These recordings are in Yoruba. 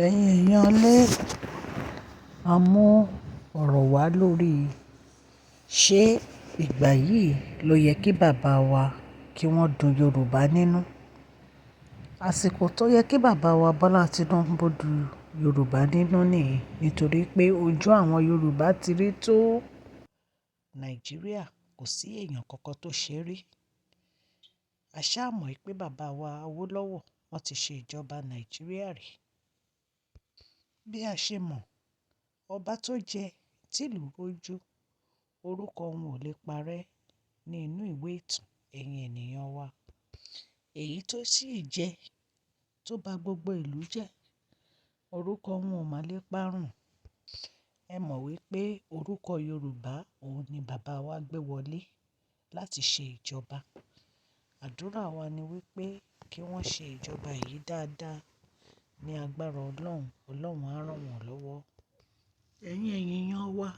Ẹ̀yin èèyàn lé, a mú ọ̀rọ̀ wá lórí ṣé ìgbà yìí ló yẹ kí bàbá wa kí wọ́n dun Yorùbá nínú. Àsìkò tó yẹ kí bàbá wa Bọ́lá Tinubu du Yorùbá nínú nìyí nítorí pé ojú àwọn Yorùbá ti rí tó. Nàìjíríà kò sí èèyàn kankan tó ṣe rí. A ṣá mọ̀ pé bàbá wa Awólọ́wọ̀ wọ́n ti ṣe ìjọba Nàìjíríà rí. Bí a ṣe mọ̀, ọba tó jẹ́ tìlú rojú, orúkọ wọn ò lè parẹ́ ní inú ìwé ìtàn ẹ̀yin ènìyàn wa. Èyí tó sì jẹ́ tó bá gbogbo ìlú jẹ́, orúkọ wọn ò máa lè parun. Ẹ mọ̀ wípé orúkọ Yorùbá òun ni bàbá wa gbé wọlé láti ṣe ìjọba. Àdúrà wa ni wípé kí wọ́n ṣe ìjọba yìí dáadáa ní agbára Ọlọ́run, Ọlọ́run á rán wọn lọ́wọ́. Ẹ̀yin ènìyàn wa,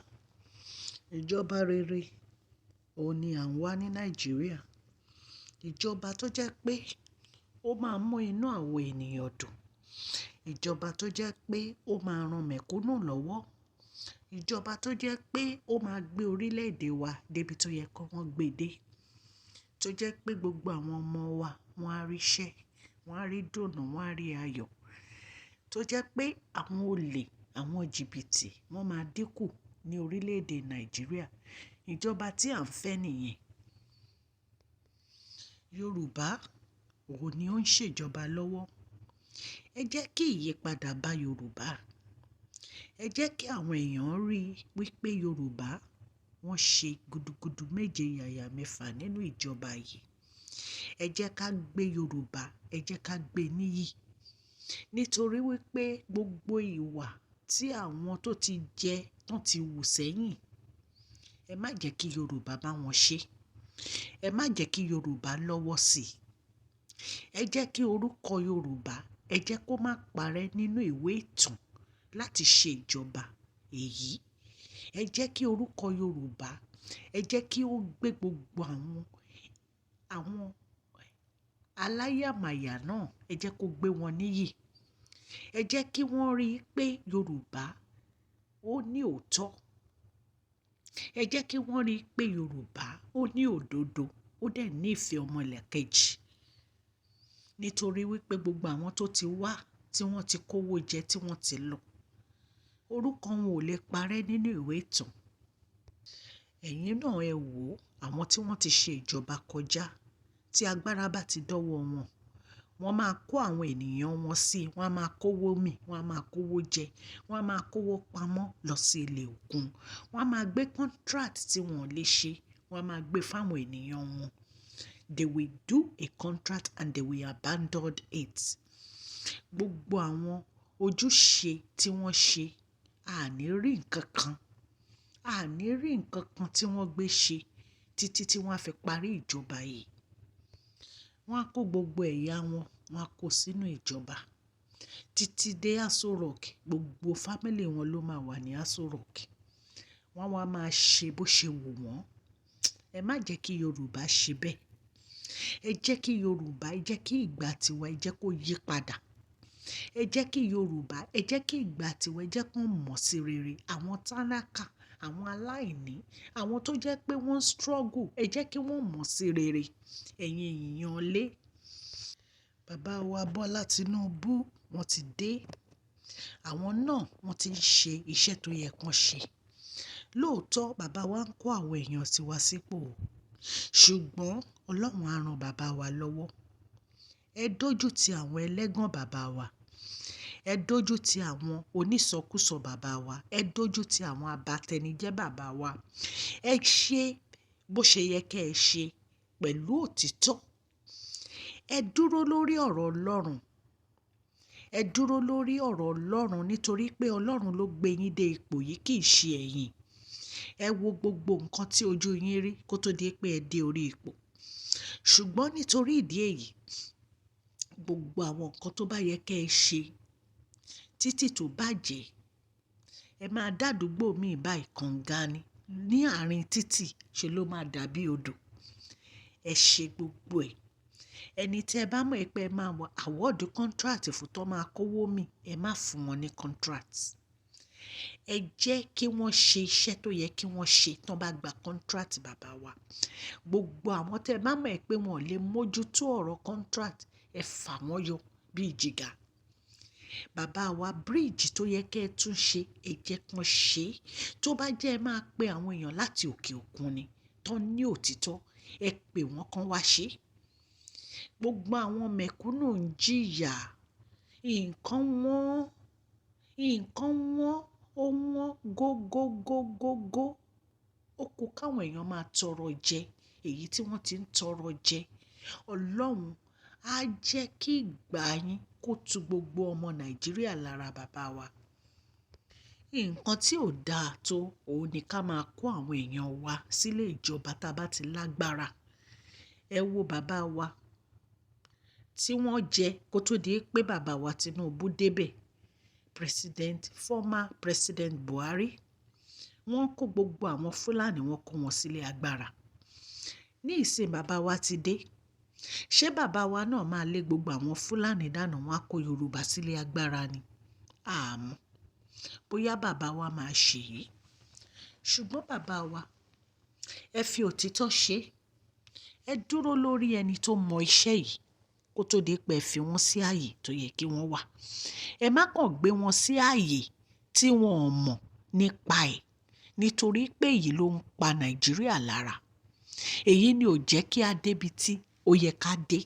ìjọba rere òun ni à ń wá ní Nàìjíríà. Ìjọba tó jẹ́ pé ó máa mú inú àwọn ènìyàn dùn. Ìjọba tó jẹ́ pé ó máa ran mẹ̀kúnnù lọ́wọ́. Ìjọba tó jẹ́ pé ó máa gbé orílẹ̀-èdè wa débi tó yẹ kó wọ́n gbé dé. Tó jẹ́ pé gbogbo àwọn ọmọ wa wọ́n á rí iṣẹ́, wọ́n á rí dùnnú, wọ́n á rí ayọ̀. Tó jẹ́ pé àwọn olè, àwọn jìbìtì wọ́n máa dínkù ní orílẹ̀-èdè Nàìjíríà. Ìjọba tí à ń fẹ́ nìyẹn. Yorùbá òun ni ó ń ṣèjọba lọ́wọ́. Ẹ jẹ́ kí ìyípadà bá Yorùbá. Ẹ jẹ́ kí àwọn èèyàn rí wípé Yorùbá wọ́n ṣe gudugudu méje yàyà mẹ́fà nínú ìjọba yìí. Ẹ jẹ́ ká gbé Yorùbá, ẹ jẹ́ ká gbé níyì. Nítorí wípé gbogbo ìwà tí àwọn tó ti jẹ tán ti wù sẹ́yìn, ẹ má jẹ́ kí Yorùbá bá wọn ṣe. Ẹ má jẹ́ kí Yorùbá lọ́wọ́ sí i. Ẹ jẹ́ kí orúkọ Yorùbá, ẹ jẹ́ kó má parẹ́ nínú ìwé ìtàn láti ṣe ìjọba èyí. Ẹ jẹ́ kí orúkọ Yorùbá, ẹ jẹ́ kí ó gbé gbogbo àwọn aláyàmáyà náà, ẹ jẹ́ kó gbé wọn níyì. Ẹ jẹ́ kí wọ́n rí pé Yorùbá ó ní òótọ́. Ẹ jẹ́ kí wọ́n rí pé Yorùbá ó ní òdodo, ó dẹ̀ ní ìfẹ́ ọmọlàkejì. Nítorí wípé gbogbo àwọn tó ti wá, tí wọ́n ti kówó jẹ, tí wọ́n ti lọ, orúkọ wọn ò lè parẹ́ nínú ìwé ìtàn. Ẹ̀yin náà ẹ wò àwọn tí wọ́n ti ṣe ìjọba kọjá, tí agbára bá ti dọ́wọ́ wọn, wọ́n máa kó àwọn ènìyàn wọn sí, wọ́n á máa kówó mì, wọ́n á máa kówó jẹ, wọ́n á máa kówó pamọ́ lọ sí ilé òkun. Wọ́n á máa gbé contract tí wọ́n lè ṣe, wọ́n á máa gbé fún àwọn ènìyàn wọn. They will do a contract and they will abandon it. Gbogbo àwọn ojúṣe tí wọ́n ṣe, a ní rí nǹkan kan, a ní rí nǹkan kan tí wọ́n gbé ṣe títí tí wọ́n á fi parí ìjọba yìí. Wọ́n á kó gbogbo ẹ̀yà wọn, wọ́n á kó sínú ìjọba títí dé Aso Rock. Gbogbo family wọn ló máa wà ní Aso Rock. Wọ́n wá máa ṣe bó ṣe wù wọ́n. Ẹ má jẹ́ kí Yorùbá ṣe bẹ́ẹ̀. Ẹ jẹ́ kí Yorùbá, ẹ jẹ́ kí ìgbà tiwa, ẹ jẹ́ kó yí padà. Ẹ jẹ́ kí Yorùbá, ẹ jẹ́ kí ìgbà tiwa, ẹ jẹ́ kó mọ̀ sí rere. Àwọn tálákà, àwọn aláìní, àwọn tó jẹ́ pé wọ́n struggle, ẹ jẹ́ kí wọ́n mọ̀ sí rere. Ẹ̀yin èèyàn lé. Bàbá wa Bọ́lá Tinubu wọ́n ti dé. Àwọn náà wọ́n ti ń ṣe iṣẹ́ tó yẹ kí wọ́n ṣe. Lóòótọ́ bàbá wa ń kó àwọn èèyàn tiwa sípò, ṣùgbọ́n Ọlọ́run á ran bàbá wa lọ́wọ́. Ẹ dójú ti àwọn ẹlẹ́gàn bàbá wa. Ẹ dójú ti àwọn onísọkúsọ bàbá wa. Ẹ dójú ti àwọn abatẹnijẹ́ bàbá wa. Ẹ ṣe bó ṣe yẹ kí ẹ ṣe pẹ̀lú òtítọ́. Ẹ dúró lórí ọ̀rọ̀ Ọlọ́run. Ẹ dúró lórí ọ̀rọ̀ Ọlọ́run nítorí pé Ọlọ́run ló gbé yín dé ipò yìí kì í ṣe ẹ̀yin. Ẹ wo gbogbo nǹkan tí ojú yín rí kó tó di pé ẹ dé orí ipò. Ṣùgbọ́n nítorí ìdí èyí, gbogbo àwọn nǹkan tó bá yẹ kí ẹ ṣe títí tó bàjẹ́, ẹ máa dàdúgbò mí báyìí kànga ni ní àárín títì ṣe ló máa dàbí odò. Ẹ ṣe gbogbo ẹ̀. Ẹni tí ẹ bá mọ̀ pé ẹ máa award contract fún tó máa kówó mì, ẹ má fún wọn ní contract. Ẹ jẹ́ kí wọ́n ṣe iṣẹ́ tó yẹ kí wọ́n ṣe tí wọ́n bá gba contract, bàbá wa. Gbogbo àwọn tí ẹ bá mọ̀ pé wọn ò lè mójútó ọ̀rọ̀ contract, ẹ fà wọ́n yọ bí ìjìgà. Bàbá wa, bridge tó yẹ kí ẹ tún ṣe, ẹ jẹ́ kí wọ́n ṣe. Tó bá jẹ́ ẹ máa pe àwọn èèyàn láti òkè òkun ni, tó ní òtítọ́, ẹ pè wọ́n kan wá ṣe. Gbogbo àwọn mẹ̀kúnnù ń jìyà. Nǹkan wọ́n, nǹkan wọ́n, ó wọ́n go go go go go. Ó kú káwọn èèyàn máa tọrọ jẹ, èyí tí wọ́n ti ń tọrọ jẹ. Ọlọ́run á jẹ́ kí ìgbà yín kó tu gbogbo ọmọ Nàìjíríà lára, bàbá wa. Nǹkan tí ò dáa tó òun ni ká máa kó àwọn èèyàn wa sílé ìjọba tí a bá ti lágbára. Ẹ wo bàbá wa tí wọ́n jẹ kó tó di pé bàbá wa Tinubu dé bẹ̀. President, former President Buhari, wọ́n kó gbogbo àwọn Fúlàní, wọ́n kó wọn sílé agbára. Ní ìsìn bàbá wa ti dé. Ṣé bàbá wa náà máa lé gbogbo àwọn Fúlàní dànù, wọ́n á kó Yorùbá sílé agbára ni? A mọ̀ bóyá bàbá wa máa ṣe yìí. Ṣùgbọ́n bàbá wa, ẹ fi òtítọ́ ṣe. Ẹ dúró lórí ẹni tó mọ iṣẹ́ yìí kó tó di pé ẹ fi wọ́n sí ààyè tó yẹ kí wọ́n wà. Ẹ má kàn gbé wọn sí ààyè tí wọ́n ò mọ̀ nípa ẹ̀, nítorí pé èyí ló ń pa Nàìjíríà lára. Èyí ni ò jẹ́ kí a dé ibi tí ó yẹ ká dé.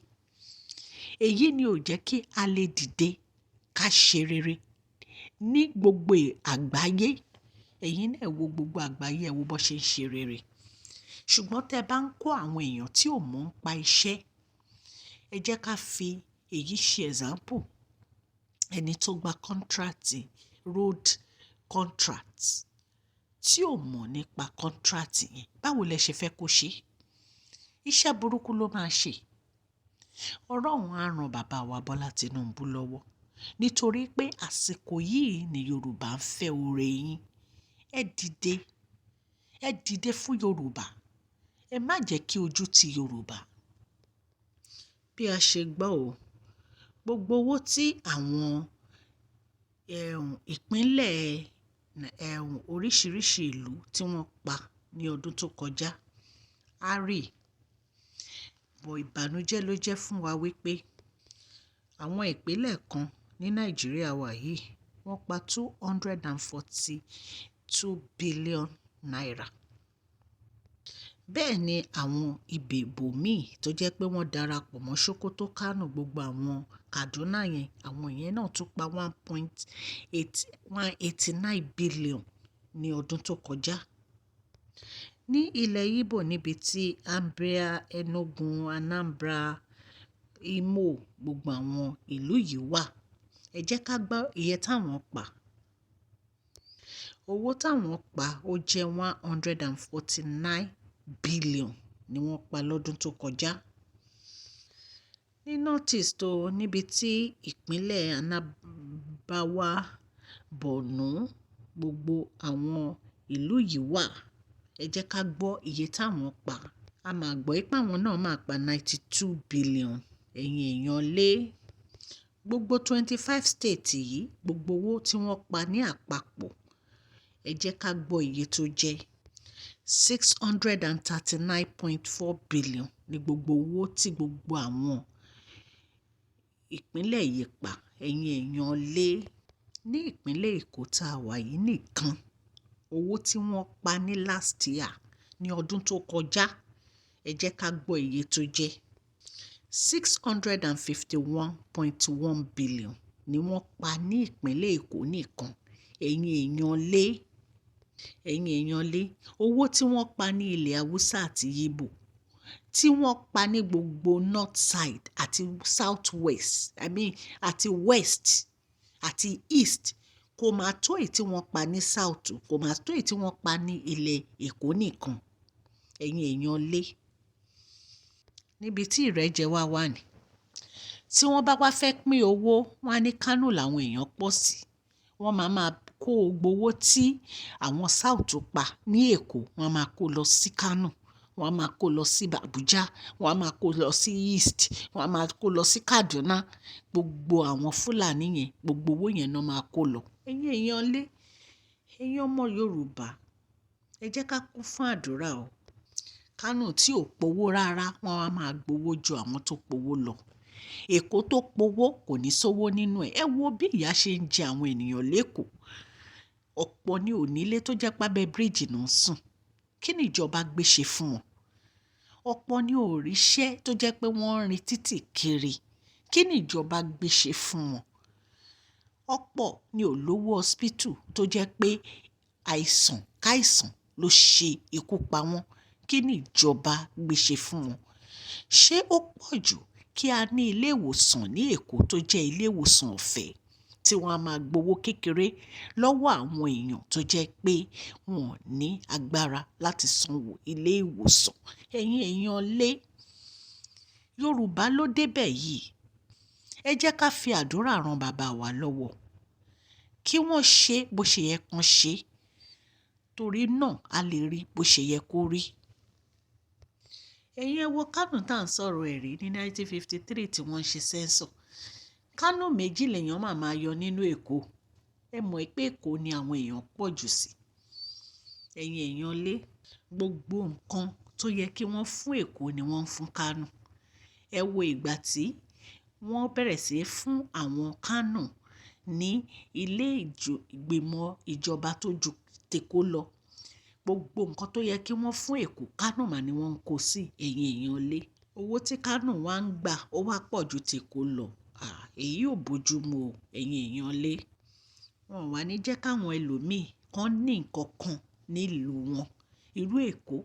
Èyí ni ò jẹ́ kí a lè dìde ká ṣe rere ní gbogbo àgbáyé. Ẹ̀yin náà wo gbogbo àgbáyé, ẹ wo bó ṣe ń ṣe rere. Ṣùgbọ́n tí ẹ bá ń kó àwọn èèyàn tí ò mọ̀ ń pa iṣẹ́, ẹ jẹ́ ká fi èyí ṣe example. Ẹni tó gba contract, road contract, tí ò mọ̀ nípa contract yẹn, báwo lẹ ṣe fẹ́ kó ṣe? Iṣẹ́ burúkú ló máa ṣe. Ọlọ́run á ran bàbá wa Bọ́lá Tinubu lọ́wọ́, nítorí pé àsìkò yìí ni Yorùbá ń fẹ́ oore yín. Ẹ dìde, ẹ dìde fún Yorùbá. Ẹ má jẹ́ kí ojú ti Yorùbá. Bí a ṣe gbọ́ o, gbogbo owó tí àwọn ìpínlẹ̀ oríṣìíríṣìí ìlú tí wọ́n pa ní ọdún tó kọjá, a rí. But ìbànújẹ́ ló jẹ́ fún wa wípé àwọn ìpínlẹ̀ kan ní Nàìjíríà wa yìí, wọ́n pa ₦242 billion. Bẹ́ẹ̀ ni àwọn ibòmíì tó jẹ́ pé wọ́n darapọ̀ mọ́ Sokoto, Kano, gbogbo àwọn Kaduna yẹn, àwọn yẹn náà tún pa 1.8189 billion ní ọdún tó kọjá. Ní ilẹ̀ Igbo, níbi tí Abia, Enugu, Anambra, Imo, gbogbo àwọn ìlú yìí wà. Ẹ jẹ́ ká gbọ́ iye táwọn pa. Owó táwọn pa ó jẹ́ 149 billion ni wọ́n pa lọ́dún tó kọjá. Ní North East o, níbi tí ìpínlẹ̀ Anambra, Borno, gbogbo àwọn ìlú yìí wà. Ẹ jẹ́ ká gbọ́ iye táwọn pa. A máa gbọ́ pé àwọn náà máa pa 92 billion. Ẹ̀yin èèyàn lé. Gbogbo 25 state yìí, gbogbo owó tí wọ́n pa ní àpapọ̀, ẹ jẹ́ ká gbọ́ iye tó jẹ́. 639.4 billion ní gbogbo owó tí gbogbo àwọn ìpínlẹ̀ yìí pa. Ẹ̀yin èèyàn lé. Ní ìpínlẹ̀ Èkó tá a wà yìí nìkan, owó tí wọ́n pa ní last year, ní ọdún tó kọjá, ẹ jẹ́ ká gbọ́ iye tó jẹ́. 651.1 billion ni wọ́n pa ní ìpínlẹ̀ Èkó nìkan. Ẹ̀yin èèyàn lé, ẹ̀yin èèyàn lé, owó tí wọ́n pa ní ilẹ̀ Haúsá àti Igbo, tí wọ́n pa ní gbogbo north side àti south west, I mean àti west àti east, kò máa tó èyí tí wọ́n pa ní south, kò máa tó èyí tí wọ́n pa ní ilẹ̀ Èkó nìkan. Ẹ̀yin èèyàn lé. Níbi tí ìrẹ́jẹ wà wà ní. Tí wọ́n bá wá fẹ́ pín owó, wọ́n á ní Kano làwọn èèyàn pọ̀ sí. Wọ́n máa máa kó gbogbo owó tí àwọn south pa ní Èkó, wọ́n máa kó lọ sí Kano. Wọ́n á máa kó lọ sí Abuja, wọ́n á máa kó lọ sí East, wọ́n á máa kó lọ sí Kaduna. Gbogbo àwọn Fúlàní yẹn, gbogbo owó yẹn náà máa kó lọ. Ẹ̀yin èèyàn lé, ẹ̀yin ọmọ Yorùbá, ẹ jẹ́ ká kún fún àdúrà o. Kánò tí ò powó rárá, wọ́n á máa gbowó ju àwọn tó powó lọ. Èkó tó powó kò ní sówó nínú ẹ̀. Ẹ wo bí ìyà ṣe ń jẹ àwọn ènìyàn lékòó. Ọ̀pọ̀ ní ò nílé tó jẹ́ pé abẹ́ bíríìjì náà ń sùn. Kí ni ìjọba gbé ṣe fún wọn? Ọ̀pọ̀ ní ò ríṣẹ́ tó jẹ́ pé wọ́n ń rìn títì kiri. Kí ni ìjọba gbé ṣe fún wọn? Ọ̀pọ̀ ní ò lówó hospital tó jẹ́ pé àìsàn káìsàn ló ṣe ikú pa wọ́n. Kí ni ìjọba gbé ṣe fún wọn? Ṣé ó pọ̀ jù kí a ní ilé ìwòsàn ní Èkó tó jẹ́ ilé ìwòsàn ọ̀fẹ́ tí wọ́n á máa gbowó kékeré lọ́wọ́ àwọn èèyàn tó jẹ́ pé wọ́n ò ní agbára láti sanwó ilé ìwòsàn? Ẹ̀yin èèyàn lé, Yorùbá ló débẹ̀ yìí. Ẹ jẹ́ ká fi àdúrà ran bàbá wa lọ́wọ́ kí wọ́n ṣe bó ṣe yẹ kán ṣe, torí náà a lè rí bó ṣe yẹ kó rí. Ẹ̀yin ẹ wo Kánò tá ń sọ̀rọ̀ ẹ̀ rí ní 1953 tí wọ́n ń ṣe census. Kánò méjì lèèyàn máa máa yọ nínú Èkó. Ẹ mọ̀ pé Èkó ni àwọn èèyàn pọ̀ jù sí. Ẹ̀yin èèyàn lé, gbogbo nǹkan tó yẹ kí wọ́n fún Èkó ni wọ́n ń fún Kánò. Ẹ wo ìgbà tí wọ́n bẹ̀rẹ̀ sí í fún àwọn Kánò ní ilé ìgbìmọ̀ ìjọba tó ju tèkó lọ. Gbogbo nǹkan tó yẹ kí wọ́n fún Èkó, Kánò mà ni wọ́n ń kó sí. Ẹ̀yin èèyàn lé, owó tí Kánò wá ń gbà ó wá pọ̀ ju tèkó lọ. À, èyí ò bójú mu o, ẹ̀yin èèyàn lé. Wọn wà ní jẹ́ káwọn ẹlòmíì kan ní nǹkan kan nílùú wọn. Irú Èkó,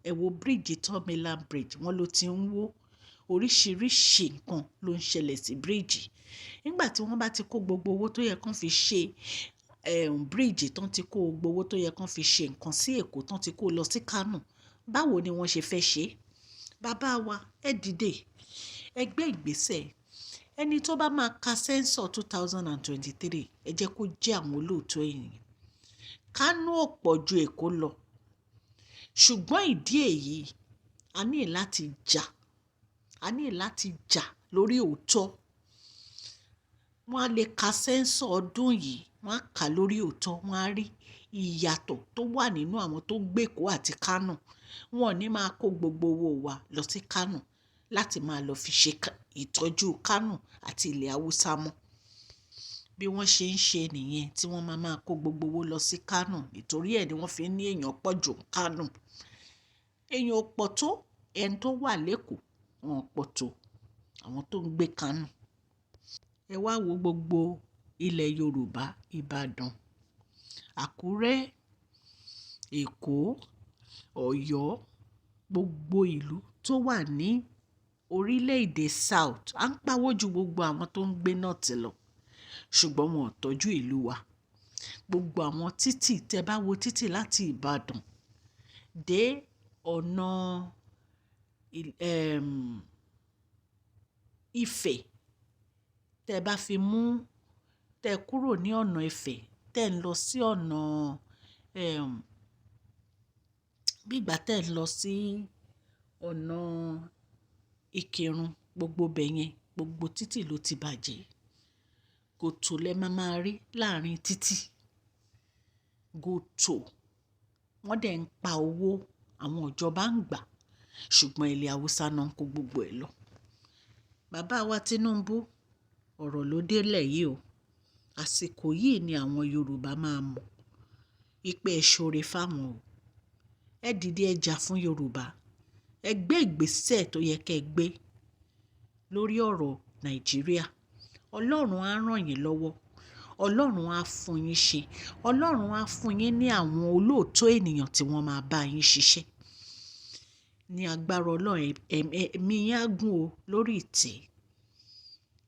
ẹ wo bridge Third Mainland Bridge, wọ́n ló ti ń wó. Oríṣìíríṣìí nǹkan ló ń ṣẹlẹ̀ sí bridge. Nígbà tí wọ́n bá ti kó gbogbo owó tó yẹ kó fi ṣe bridge tán, ti kó gbogbo owó tó yẹ kó fi ṣe nǹkan sí Èkó tán, ti kó lọ sí Kano, báwo ni wọ́n ṣe fẹ́ ṣe? Bàbá wa, ẹ dìde, ẹ gbé ìgbésẹ̀. Ẹni tó bá máa ka census 2023, ẹ jẹ́ kó jẹ́ àwọn olóòótọ́ ènìyàn. Kano ò pọ̀ ju Èkó lọ. Ṣùgbọ́n ìdí èyí, a ní láti jà. A ní láti jà lórí òótọ́. Wọ́n á lè ka census ọdún yìí, wọ́n á kà lórí òótọ́, wọ́n á rí ìyàtọ̀ tó wà nínú àwọn tó ń gbé Èkó àti Kano. Wọn ò ní máa kó gbogbo owó wa lọ sí Kano láti máa lọ fi ṣe ìtọ́jú Kano àti ilẹ̀ Haúsá mọ́. Bí wọ́n ṣe ń ṣe nìyẹn tí wọ́n máa máa kó gbogbo owó lọ sí Kano. Nítorí ẹ ni wọ́n fi ní èèyàn pọ̀ jù Kano. Èèyàn ò pọ̀ tó ẹni tó wà lékòó, wọn ò pọ̀ tó àwọn tó ń gbé Kano. Ẹ wá wo gbogbo ilẹ̀ Yorùbá, Ìbàdàn, Àkúrẹ́, Èkó, Ọ̀yọ́, gbogbo ìlú tó wà ní orílẹ̀ èdè South, à ń pawó ju gbogbo àwọn tó ń gbé North lọ. Ṣùgbọ́n wọn ò tọ́jú ìlú wa. Gbogbo àwọn títì, tẹ bá wo títì láti Ìbàdàn dé ọ̀nà Ifẹ̀, tẹ bá fi mú, tẹ kúrò ní ọ̀nà Ifẹ̀, tẹ ń lọ sí ọ̀nà, bí ìgbà tẹ ń lọ sí ọ̀nà Ìkìrun, gbogbo bẹ̀ yẹn, gbogbo títì ló ti bàjẹ́. Gòtò lẹ máa máa rí láàrín títì. Gòtò. Wọ́n dẹ̀ ń pa owó, àwọn ìjọba ń gbà, ṣùgbọ́n ilẹ̀ Haúsá náà ń kó gbogbo ẹ lọ. Bàbá wa Tinubu, ọ̀rọ̀ ló délẹ̀ yìí o. Àsìkò yìí ni àwọn Yorùbá máa mọ̀ wípé ẹ ṣoore fáwọn o. Ẹ dìde, ẹ jà fún Yorùbá. Ẹ gbé ìgbésẹ̀ tó yẹ kí ẹ gbé lórí ọ̀rọ̀ Nàìjíríà. Ọlọ́run á rán yín lọ́wọ́. Ọlọ́run á fún yín ṣe. Ọlọ́run á fún yín ní àwọn olóòótọ́ ènìyàn tí wọ́n máa bá yín ṣiṣẹ́. Ní agbára Ọlọ́run, ẹ̀mí yín á gùn o lórí ìtẹ́.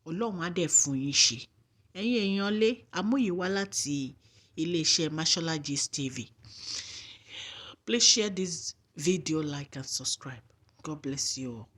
Ọlọ́run á dẹ̀ fún yín ṣe. Ẹ̀yin èèyàn lé, àmúyìí láti ilé iṣẹ́ Mashola Gist TV. Please share this video, like and subscribe. God bless you all.